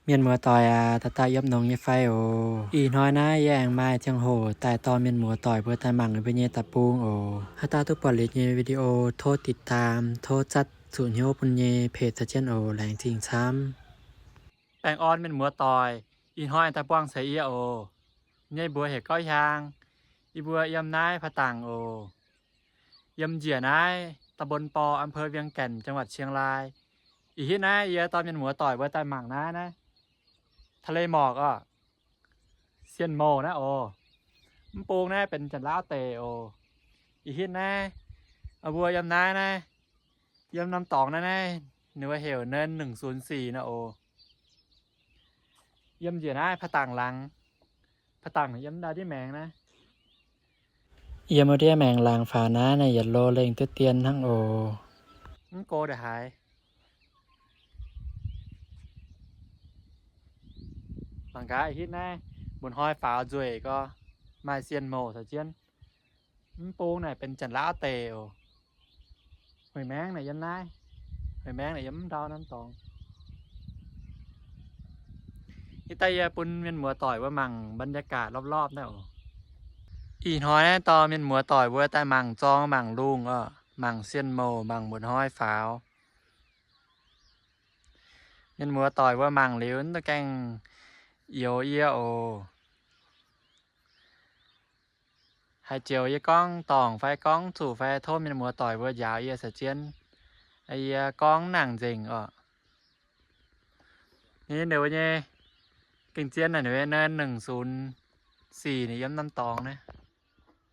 Mienh muoz-doic aac, dauh dauh yiem longx nyei fai oc? Ih hnoi naaiv yie aengx maaih ziangh hoc daaih dorh mienh muoz-doic mbuo daaih mangc mbuo nyei deic-bung oc. Haaix dauh duqv buatc liuz nyei video, tov ติดตาม, tov zatv zuqc hnyouv bun nyei page caux jienv oc. Laengz zingh camv. Baengh orn mienh muoz-doic, ih hnoi daaih buangh ceix yie oc. Nyei mbuox heuc Gauv Hiaang. Yie mbuo yiem naaiv ผาตั้ง oc. Yiem njiec naaiv ตำบลปอ อำเภอเวียงแก่น จังหวัดเชียงราย. Ih hitv naaiv yie dorh mienh muoz-doic mbuo daaih mangc naaiv naaiv ทะเลหมอก oc. Sienh mouc naaiv oc. Mv bung naaiv benx Janx-Laauv deic oc. Ih hitv naaiv, mbuo yiem naaiv naaiv, yiem norm dorngx naaiv naaiv, ninh mbuo heuc เนินหนึ่งศูนย์สี่ naaiv oc. Yiem njiec naaiv ผาตั้ง laangz. ผาตั้ง yiem ndau ndiev maengx naaiv. Yiem wuov ndiev maengx laangz faaux naaiv, naaiv yietc lo lengh duqv dien hnangv oc. Mv go ndongc haaix. Mangc gaax, hitv naaiv, mba'hnoi faaux nzueic gorx, maaih sienh mouc caux jienv. Mv bung naaic benx Janx-Laauv deic oc. Hueic maengx naaic yiem naaiv. Hueic maengx naaic yiem mv ndau norm dorngx. Hitv daaih yie bun mienh muoz-doic mbuo mangc บรรยากาศรอบๆ naaiv oc. Ih hnoi naaiv dorh mienh muoz-doic mbuo daaih mangc zorng mangc lungh oc, mangc sienh mouc, mangc mba'hnoi faaux. Mienh muoz-doic mbuo mangc liuz mv dungx gaengh youx yie oc. Haaix joux yie gorngv dorngc fai gorngv zuqc fai tov mienh muoz-doic mbuo njaaux yie caux jienv. Yie gorngv nangc nzengc oc. Ninh ndeic nyei gengh zien naaic ninh เนินหนึ่งศูนย์สี่ ninh yiem norm dorngx naaiv,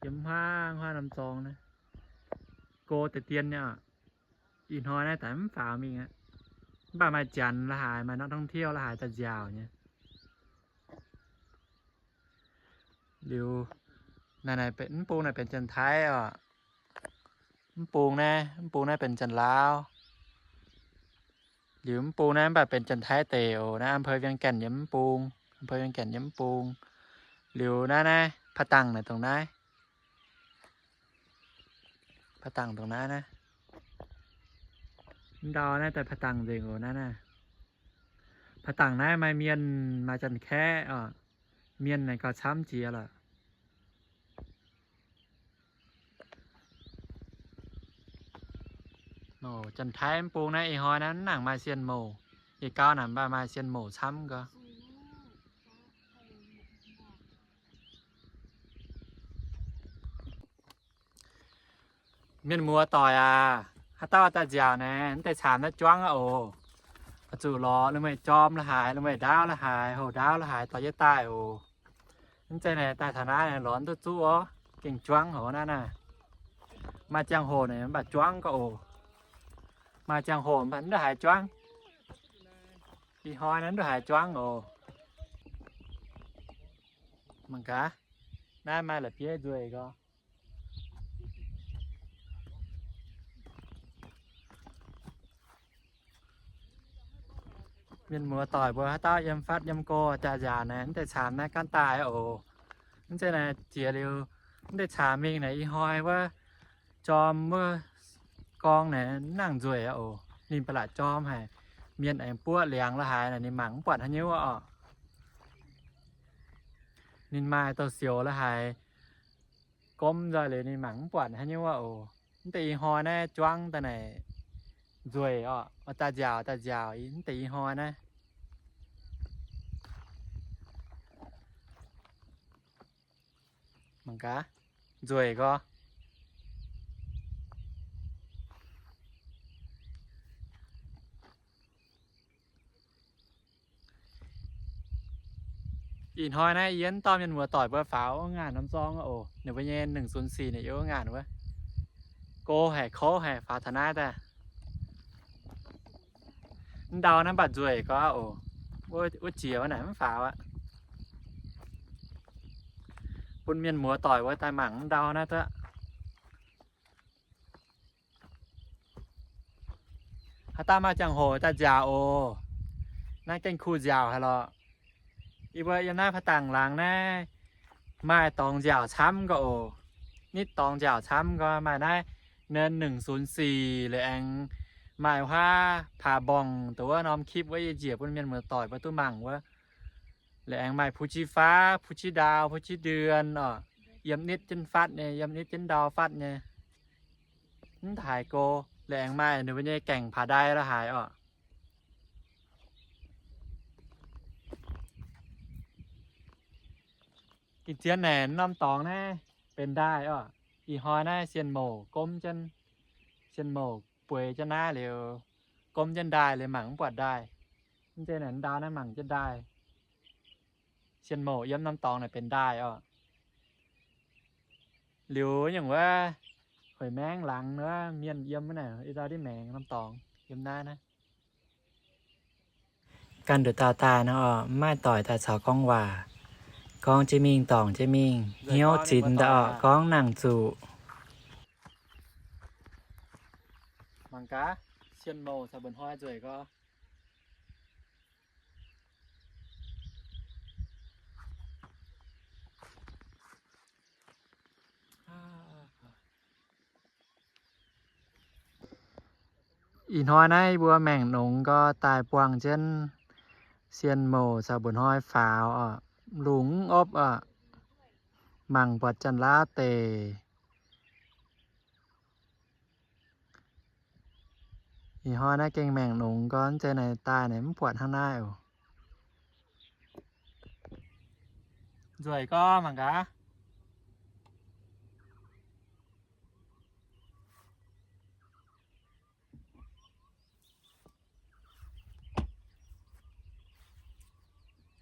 yiem huaang huaang norm dorngx naaiv, go deix dien nyei oc. Ih hnoi naaiv daaih mv faaux mingh aqv. Mv baac maaih Janx la'haaix, maaih นักท่องเที่ยว la'haaix daaih nziaauc nyei. Liuz, naaiv, naaiv benx, mv bung naaiv benx Janx-Taiv oc. Mv bung naaiv, mv bung naaiv benx Janx-Laauv. Liuz mv bung naaiv mv baac benx Janx-Taiv deic oc. Naaiv อำเภอเวียงแก่น yiem mv bung, อำเภอเวียงแก่น yiem mv bung. Liuz naaiv, naaiv ผาตั้ง naaiv dongh naaiv. ผาตั้ง dongh naaiv naaiv. Mv ndau naaiv daaih ผาตั้ง nzengc oc naaiv naaiv. ผาตั้ง naaiv maaih mienh, maaih Janx-Kaeqv oc. Mienh naaic gauh camv jiex lorqc. Janx-Taiv mv bung naaiv ih hnoi naaiv mv nangc maaih sienh mouc. Ih gau naaic mv baac maaih sienh mouc camv gorx. Mienh muoz-doic aac, haaix dauh daaih nziaauc naaic, mv deix caamx naaiv juangv aqv oc. Oix zuqc lorz lungh mienh jorm la'haaix, lungh mienh ndaauv la'haaix, houx ndaauv la'haaix dorh jienv daaih oc. Mv zeiz naaic daaih taux naaiv lorz duqv zuqv oc. Gengh juangv hoc naaiv naaic. Maaih ziangh hoc naaic mv baac juangv gorx oc. Maaih ziangh hoc mv baac mv ndongc haaix juangv. Ih hnoi naaiv mv ndongc haaix juangv oc. Mangc gaax, naaiv maaih la'bieiv nzueic gorx. Mienh muoz-doic mbuo haaix dauh yiem fatv yiem go jaa-nziaauc naaic, mv deix caamx naaiv gaanv daaih oc. Mv zeiz naaic jiex liuz, mv deix caamx mingh naaic ih hnoi wuov jorm wuov gorngv naaic mv nangc nzueic aqv oc. Ninh ba'laqc jorm haic. Mienh aengx buoqv liangx la'haaix naaic ninh mangc mv buatc haaix nyungc oc. Ninh maaih douz-sioux la'haaix, gomv nzoih liuz ninh mangc mv buatc haaix nyungc oc. Mv deix ih hnoi naaiv juangv daaih naaic nzueic oc, daaih nziaauc daaih nziaauc, mv deix ih hnoi naaiv. Mangc gaax, nzueic gorx. Ih hnoi naaiv yie dorh mienh muoz-doic mbuo faaux wuov ngaanc norm zorng oc. Ninh mbuo nyei หนึ่งศูนย์สี่ naaic yiem wuov ngaanc wuov. Go haic kouv haic faaux taux naaiv daaih. Mv ndau naaiv mv baac nzueic gorx oc. Wuov jiex wuov naaic mv faaux aqv. Bun mienh muoz-doic mbuo daaih mangc mv ndau naaiv duqv. Haaix dauh maaih ziangh hoc daaih nziaauc oc. Naaiv gengh kuh nziaauc haic lorqc. Yie mbuo yiem naaiv ผาตั้ง laangz naaiv maaih dorngx nziaauc camv gorx oc. Nitv dorngx nziaauc camv gorx, maaih naaiv เนินหนึ่งศูนย์สี่ liuz aengx maaih huaav paax mborngc dongh wuov norm คลิป wuov yie njiec bun mienh muoz-doic mbuo duqv mangc wuov. La'aengx maaih ภูชี้ฟ้า, ภูชี้ดาว, ภูชี้เดือน orqc. Yiem nitv jienv fatv nyei, yiem nitv jienv ndau fatv nyei. Mv haaix go, la'aengx maaih ninh mbuo nyei gaengh paax ndai la'haaix orqc. Ih zien naaic norm dorngx naaiv benx ndaaih orqc. Ih hnoi naaiv sienh mouc gomv jienv, sienh mouc bueix jienv naaiv liuz, gomv jienv ndaaih liuz mangc mv buatc ndaaih. Mv zeiz naaic ndau naaiv mangc jienv ndaaih. Sienh mouc yiem norm dorngx naaic benx ndaaih orqc. Liuz nyungc wuov hueic maengv laangz wuov mienh yiem wuov naaic, ih dauh div maengx norm dorngx yiem naaiv naaiv. Ganh nduqc dauh daaih nor orqc, mv maaih doic daaih caux gorngv waac. Gorngv jienv mingh dorngc jienv mingh, hnyouv zinx daaih orqc, gorngv nangc zuqc. Mangc gaax, sienh mouc caux mba'hnoi nzueic gorx. Ih hnoi naaiv mbuo maengc nongx gorx daaih buangh jienv sienh mouc caux mba'hnoi faaux orqc, lungh mv opv orqc, mangc buatc Janx-Laauv deic. Ih hnoi naaiv gengh maengc nongx gorx, mv zeiz naaic daaih naaic mv buatc hnangv naaiv oc. Nzueic gorx mangc gaax.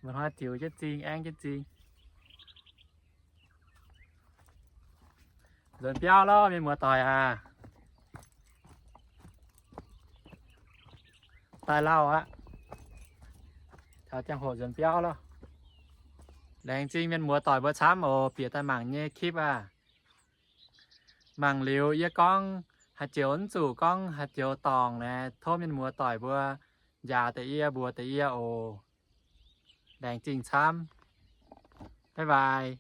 Mba'hnoi ziux jienv zingh, aengv jienv zingh. Nzuonx biauv loh, mienh muoz-doic aac. Daaih lauh aqv. Taux ziangh hoc nzuonx biauv loh. Laengz zingh mienh muoz-doic mbuo camv oc, bieqc daaih mangc nyei คลิป aac. Mangc liuz yie gorngv haaix joux mv zuqc, gorngv haaix joux dorngc naaic, tov mienh muoz-doic mbuo njaaux da'yie, mbuox da'yie oc. Laengz zingh camv. Bye bye.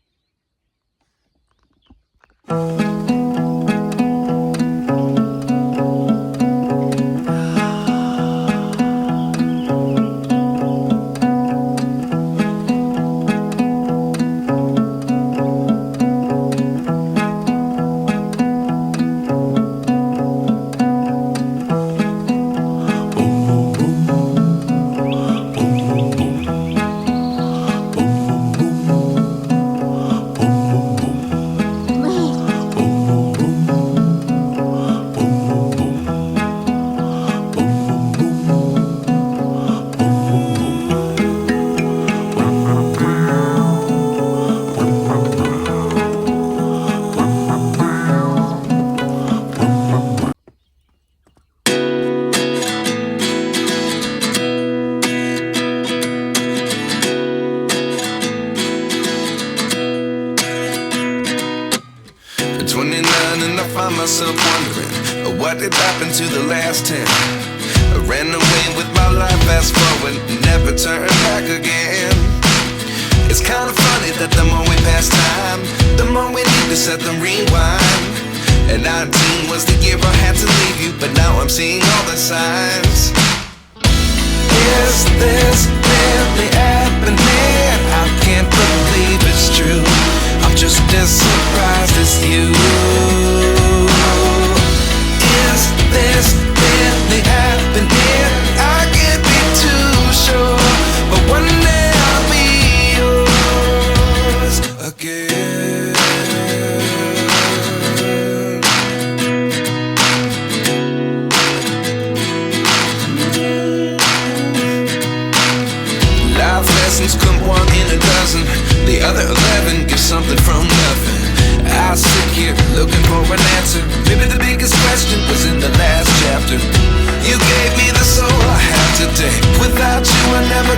Twenty-nine and I find myself wondering, uh, what did happen to the last ten? I ran away with my life, fast forward, never turn back again. It's kinda funny that the more we pass time, the more we need to set the rewind. And nineteen was the year I had to leave you, but now I'm seeing all the signs. Is this really happening? I can't believe it's true. I'm just as surprised as you. Is this really happening? I can't be too sure, but one day I'll be yours again. Life lessons come one in a dozen. The other eleven give something from nothing. I sit here looking for an answer. Maybe the biggest question was in the last chapter. You gave me the soul I have today. Without you, I never